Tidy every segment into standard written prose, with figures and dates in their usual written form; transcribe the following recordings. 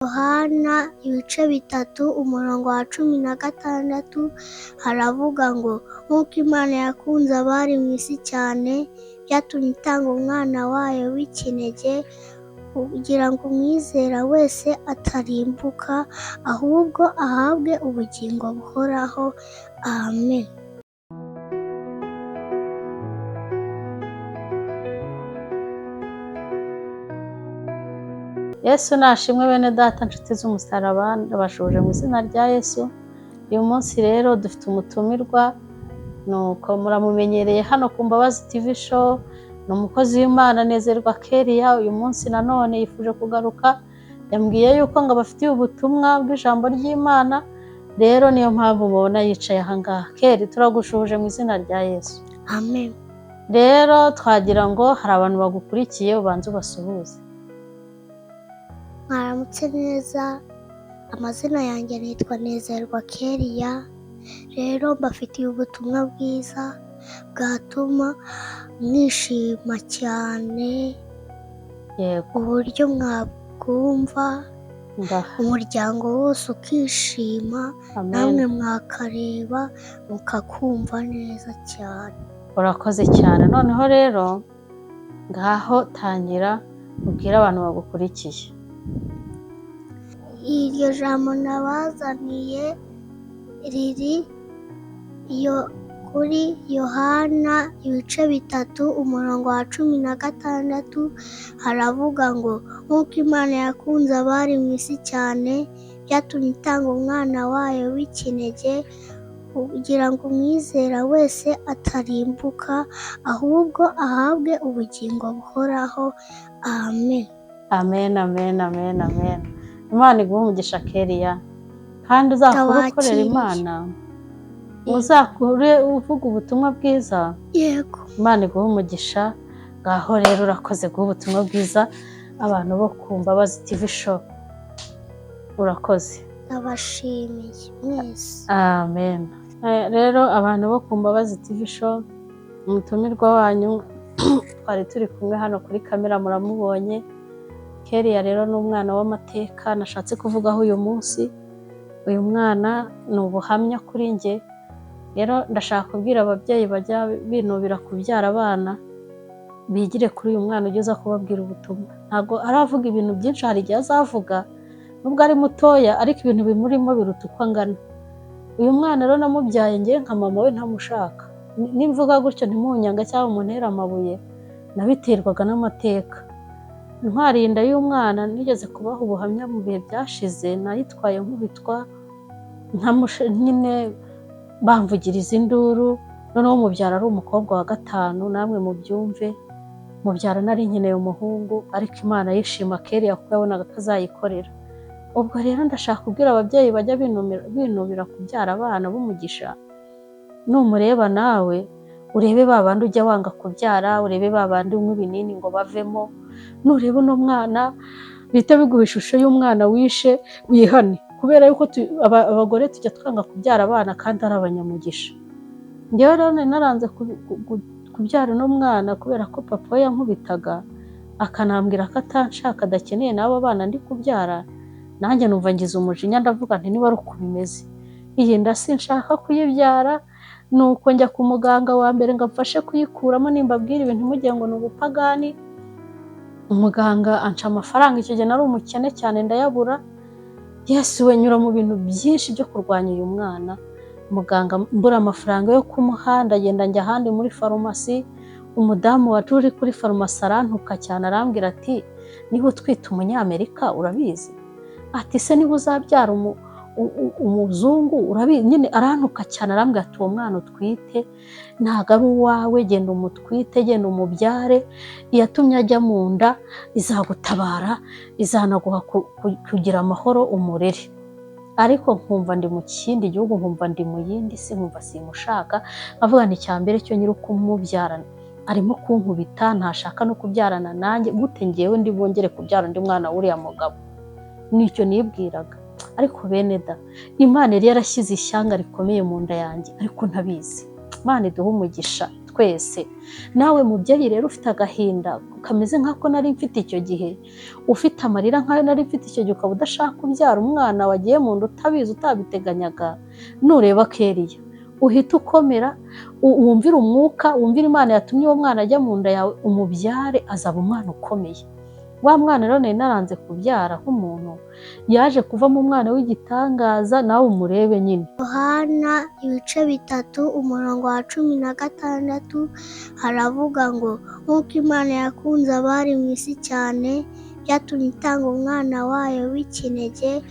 Yohana ibice 3 umurongo wa 16 haravuga ngo nk'uko Imana yakunze abari mu isi cyane, byatumye itanga umwana wayo w'ikinege kugira ngo umwizera wese atarimbuka, ahubwo ahabwe ubugingo buhoraho. Amen. Yesu nashimwe bene data nshuti z'umusaraba, ndabashuje mu izina rya Yesu. Uyu munsi rero dufite umutumirwa, nuko muramumenyereye hano ku Mbabazi TV show, ni umukozi w'Imana Nezerwa Keria. Uyu munsi nanone yifuje kugaruka, yambwiye yuko ngo abafitiye ubutumwa bw'ijambo ry'Imana, rero niyo mpamvu mubona yicaye aha ngaha. Keri, turagushuje mu izina rya Yesu. Amen. Rero twagira ngo hari abantu bagukurikiye, ubanze ubasuhuze. Mwaramutse neza, amazina yanjye nitwa Nezerwa Keria. Rero mbafitiye ubutumwa bwiza bwatuma mwishima cyane. Yego. Uburyo mwabwumva, umuryango wose ukishima, namwe mwakareba mukakumva neza cyane. Urakoze cyane. Noneho rero ngaho tangira ubwire abantu bagukurikiye. Iryo jambo nabazaniye riri kuri Yohana ibice 3 umurongo wa 16 haravuga ngo nk'uko Imana yakunze abari mu isi cyane, byatumye itanga umwana wayo w'ikinege kugira ngo umwizera wese atarimbuka, ahubwo ahabwe ubugingo buhoraho. Amen. Amen, amen, amen, amen. Imana iguhe umugisha Keria, kandi uzakure ukorera Imana, uzakure uvuga ubutumwa bwiza. Yego. Imana iguhe umugisha. Ngaho rero urakoze guha ubutumwa bwiza abantu bo ku Mbabazi TV show, urakoze. Ndabashimiye mwese. Amen. Rero abantu bo ku Mbabazi TV show, umutumirwa wanyu twari turi kumwe hano kuri kamera muramubonye. Keria rero ni umwana w'amateka nashatse kuvugaho uyu munsi. Uyu mwana ni ubuhamya kuri njye. Rero ndashaka kubwira ababyeyi bajya binubira kubyara abana, bigire kuri uyu mwana ugeze kubabwira ubutumwa. Ntabwo aravuga ibintu byinshi, hari igihe azavuga nubwo ari mutoya, ariko ibintu bimurimo biruta uko angana. Uyu mwana rero namubyaye njye nka mama we ntamushaka. Nimvuga gutyo ntimunyanga cyangwa muntere amabuye, nabiterwaga n'amateka. Ntwari inda y'umwana nigeze kubaha ubuhamya mu bihe byashize, nayitwaye nkubitwa nyine bamvugiriza induru. Noneho mubyara ari umukobwa wa 5, namwe mubyumve. Mubyara nari nkeneye umuhungu, ariko Imana yishima Keria kuko yabonaga ko azayikorera. Ubwo rero ndashaka kubwira ababyeyi bajya binubira kubyara abana b'umugisha, numureba nawe urebe ba bandi ujya wanga kubyara, urebe ba bandi unywa ibinini ngo bavemo. Nureba uno mwana bihita biguha ishusho y'umwana wishe, wihane. Kubera yuko abagore tujya twanga kubyara abana kandi ari abanyamugisha. Njyewe rero nari naranze kubyara uno mwana kubera ko papa we yankubitaga akanambwira ko atanshaka, adakeneye n'abo bana ndi kubyara. Nanjye numva ngize umujinya, ndavuga nti niba ari uko bimeze, iyi nda sinshaka kuyibyara. Nuko njya ku muganga wa mbere ngo amfashe kuyikuramo. Nimbabwira ibintu mujye ngo ni ubupagani. Umuganga anca amafaranga, icyo gihe nari umukene cyane ndayabura. Yesu we, nyura mu bintu byinshi byo kurwanya uyu mwana. Muganga mbura amafaranga yo kumuha, ndagenda njya ahandi muri farumasi. Umudamu wacu uri kuri farumasi arantuka cyane, arambwira ati niba utwite umunyamerika urabizi, ati se niba uzabyara umuzungu urabizi. Nyine arantuka cyane, arambwira ati uwo mwana utwite ntabwo ari uwawe, genda umutwite, genda umubyare, iyatumye ajya mu nda izagutabara, izanaguha kugira amahoro, umurere. Ariko nkumva ndi mu kindi gihugu, nkumva ndi mu yindi si, nkumva simushaka. Nkavuga nti icya mbere cyo nyiri ukumubyara arimo kunkubita, ntashaka no kubyarana nanjye, gute ngewe ndi bongere kubyara undi mwana w'uriya mugabo? Nicyo nibwiraga. Ariko bene da, Imana yari yarashyize ishyanga rikomeye mu nda yanjye, ariko ntabizi. Imana iduhe umugisha twese. Nawe mubyeyi rero ufite agahinda kameze nk'ako nari mfite icyo gihe, ufite amarira nk'ayo nari mfite icyo gihe, ukaba udashaka kubyara umwana wagiye mu nda utabizi, utabiteganyaga, nureba Keriya uhita ukomera, wumvire umwuka, wumvire Imana yatumye uwo mwana ajya mu nda yawe, umubyare, azaba umwana ukomeye. Wa mwana rero nari naranze kubyara nk'umuntu, yaje kuvamo umwana w'igitangaza, nawe umurebe nyine. Yohana ibice 3 umurongo wa 16 haravuga ngo nk'uko Imana yakunze abari mu isi cyane, byatumye itanga umwana wayo w'ikinege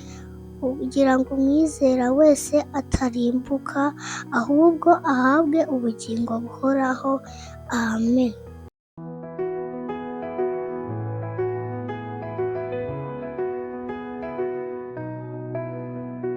kugira ngo umwizera wese atarimbuka, ahubwo ahabwe ubugingo buhoraho. Amen.